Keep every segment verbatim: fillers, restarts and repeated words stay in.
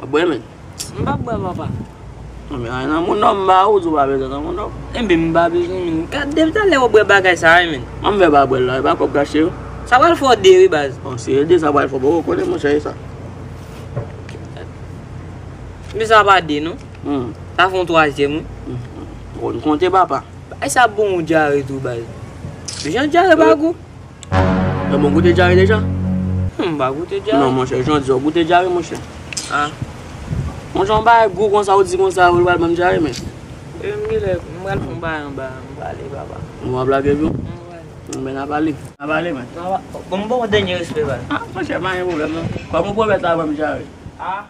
Bwè, men. M p ap bwè, papa. Non, men, ay, nan moun nòm, m ba ou, di w pa bezwen nan moun nòm. Enben, m pa bezwen, men. Gade, depi talè w ap bwè bagay sa a, men. Mwen, m fè pa bwè l la, e pa kòb kache yo. Sa pral fè w de, wi, baz. Bon, si e de, sa pral fè w, bon, ou konnen, monchè, e sa. Men sa pa de, non. Hmm. Sa fè yon twazyèm, wi. Hmm. Bon, konte, papa. Ay, sa bon, yon dyare tou, baz. Jan dyare pa gou. Bon, ou goute dyare deja? Hmm, m pa goute dyare. Non, monchè, jan di w goute dyare, monchè. Ah. Monchè, yon bagay gou konsa, ou di konsa, ou pral ban m dyare, men. E, m genlè, m pral fè yon bagay anba, m prale, papa. Ou ap lage vye? M prale. Men n a pale. N a pale, men. Bon, m ba w dènye respè, papa. Ah, monchè, pa gen pwoblèm, non. Kòm ou pwomèt la, ban m dyare. Ah.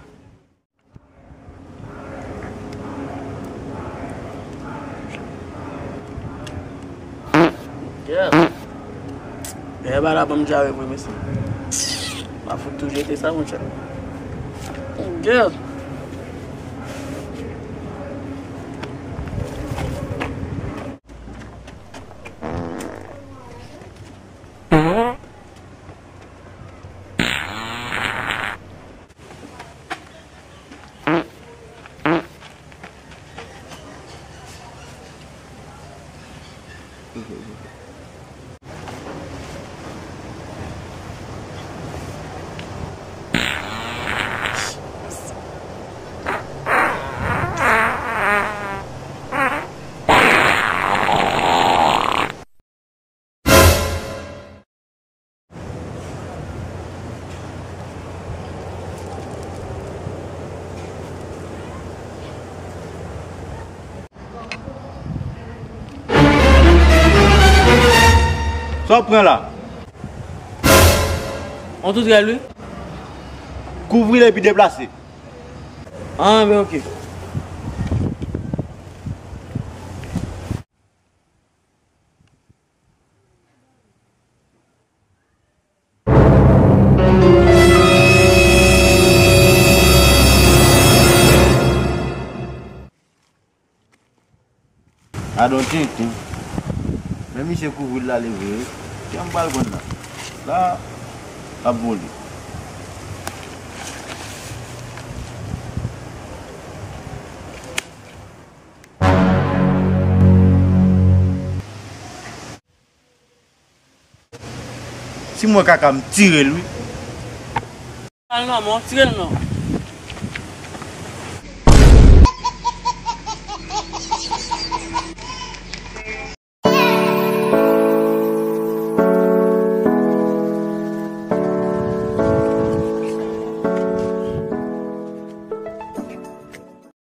Yeah. Dèyè ba la ban m dyare vre, mesye. M a fout tou jete sa, monchè. Yeah. Sa w pran la? On toutrèl, wi. Kouvri l epi deplase. Ah, ben, ok. Gadon tenten. Men misye kouvri l la leve. Kè m pral pran la. La, l ap vole. Si m wè kaka, m tire l, wi. Al non, mon, tire l non.